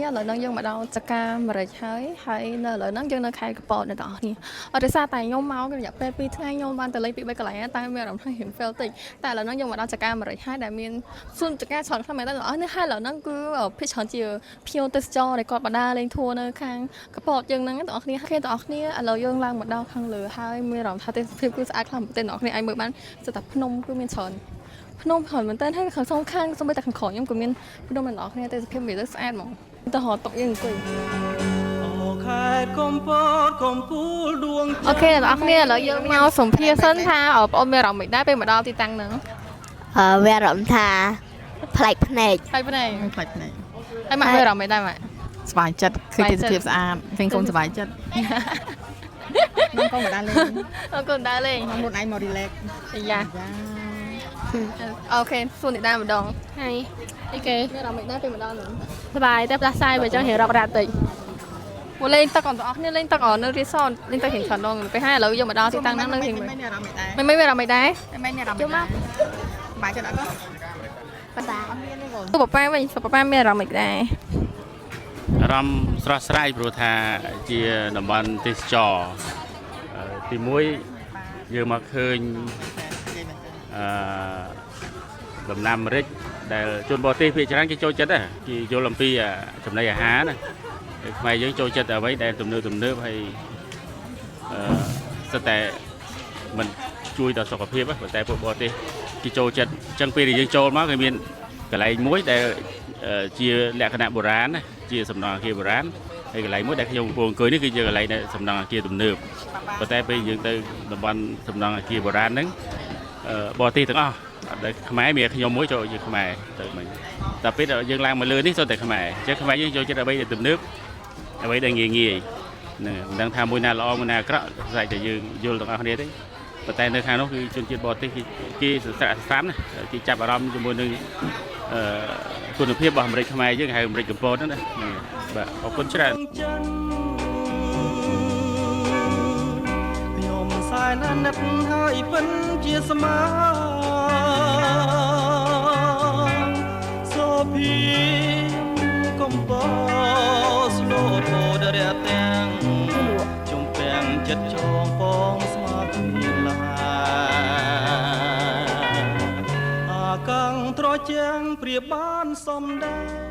ឥឡូវហ្នឹងយើងមកដល់ចកាម្រេចហើយហើយនៅឥឡូវហ្នឹងយើងនៅខេត្តកពតអ្នកទាំងអស់គ្នាអត់ដោយសារតែខ្ញុំមករយៈពេល2ថ្ងៃខ្ញុំបានទៅលេងពី3កន្លែងតែមានអារម្មណ៍ថារៀង fail តិចតែឥឡូវហ្នឹងយើងមកដល់ចកាម្រេចហើយដែលមានសួនចកាច្រើនខ្លាំងមែនតើអ្នកទាំងអស់នេះហើយឥឡូវហ្នឹងគឺភាគច្រើនជាភ្ញៀវទេសចរដែលគាត់បដាលេងធួនៅខាងកពតយើងហ្នឹងអ្នកទាំងអស់គ្នាគេទាំងអស់គ្នាឥឡូវយើងឡើងមកដល់ខាងលើហើយមានអារម្មណ៍ថាទេសភាពគឺស្អាតខ្លាំងមែនទែនអ្នកទាំងអស់គ្នាអាចមើលបានសិតតែភ្នំគឺមានច្រើនភ្នំច្រើនមែនតើហើយខាងសងខាងសូម្បីតែខាងក្រោយខ្ញុំក៏មានភ្នំអ្នកទាំងអស់គ្នាទេសភាពវាទៅស្អាតហ្មងទៅរកតុកយើងអង្គុយ អូខេត្តកំពតកំពូលដួង OK អ្នកទាំងអស់គ្នាឥឡូវយើងមកសម្ភាសសិនថាបងប្អូនមានអារម្មណ៍មិនដែរពេលមកដល់ទីតាំងហ្នឹង អឺវាអារម្មណ៍ថាប្លែកភ្នែក ហើយភ្នែក ខ្លាច់ភ្នែក ហើយម៉ាក់មានអារម្មណ៍មិនដែរម៉ាក់ សប្បាយចិត្តឃើញទេសភាពស្អាតឃើញកូនសប្បាយចិត្តខ្ញុំកូនមកដើរលេង អរគុណដើរលេង ខ្ញុំខ្លួនឯងមក relax អាយ៉ា យ៉ា OK សួរនេះដែរម្ដង ហើយអីគេ មានអារម្មណ៍មិនដែរពេលមកដល់ហ្នឹង សប្បាយតែផ្ដាសាយបើចង់រៀនរករ៉ាត់តិច មកលេងទឹកអស់គ្នាលេងទឹកនៅរីសតលេងទឹករៀងច្រើនដងពេលហើយឥឡូវយើងមកដល់ទីតាំងហ្នឹងនៅរៀង មិនមានអារម្មណ៍មិនដែរ មិនមានអារម្មណ៍មិនដែរ មិនមានអារម្មណ៍មិនដែរសប្បាយចិត្តអត់កូន បាទ អត់មានទេកូន ទូប៉ាប៉ាវិញប៉ាប៉ាមានអារម្មណ៍មិនដែរ អារម្មណ៍ស្រស់ស្រាយព្រោះថាជាតំបន់ទេសចរទីមួយយើងមកឃើញអឺដំណាំម្រេចដែលជនបរទេសភាគច្រើនគេចូលចិត្តដែរគេយល់អំពីចំណីអាហារណាហើយខ្មែរយើងចូលចិត្តអ្វីដែលទំនើបទំនើបហើយអឺសិតតែមិនជួយដល់សុខភាពប៉ុន្តែពួកបរទេសគេចូលចិត្តអញ្ចឹងពេលដែលយើងចូលមកគេមានកន្លែងមួយដែលជាលក្ខណៈបុរាណណាជាសំណង់អគារបុរាណហើយកន្លែងមួយដែលខ្ញុំកំពុងអង្គុយនេះគឺជាកន្លែងដែលសំណង់អគារទំនើបប៉ុន្តែពេលយើងទៅតំបន់សំណង់អគារបុរាណហ្នឹងបរទេសទាំងអស់អត់ដែលខ្មែរមានខ្ញុំមួយចូលជាខ្មែរទៅមិញតែពេលយើងឡើងមកលើនេះសុទ្ធតែខ្មែរអញ្ចឹងខ្មែរយើងចូលចិត្តអ្វីដែលទំនើបអ្វីដែលងាយងាយហ្នឹងមិនដឹងថាមួយណាល្អមួយណាអាក្រក់ស្រេចតែយើងយល់ទាំងអស់គ្នាទេប៉ុន្តែនៅខាងនោះគឺជនជាតិបរទេសគេគេសស្រាក់សស្រាំណាគេចាប់អារម្មណ៍ជាមួយនឹងអឺគុណភាពរបស់អាមេរិកខ្មែរយើងហៅអាមេរិកកំពតហ្នឹងណាបាទអរគុណច្រើន ចិនខ្ញុំសែនអាណិតហើយពិនជាស្មាសូភីកំពតស្លូតពោដរៈទាំងជំពាំងចិត្តចងពងស្មាគ្មានឡាអាកាំងត្រជាំងព្រៀបបានសំដែ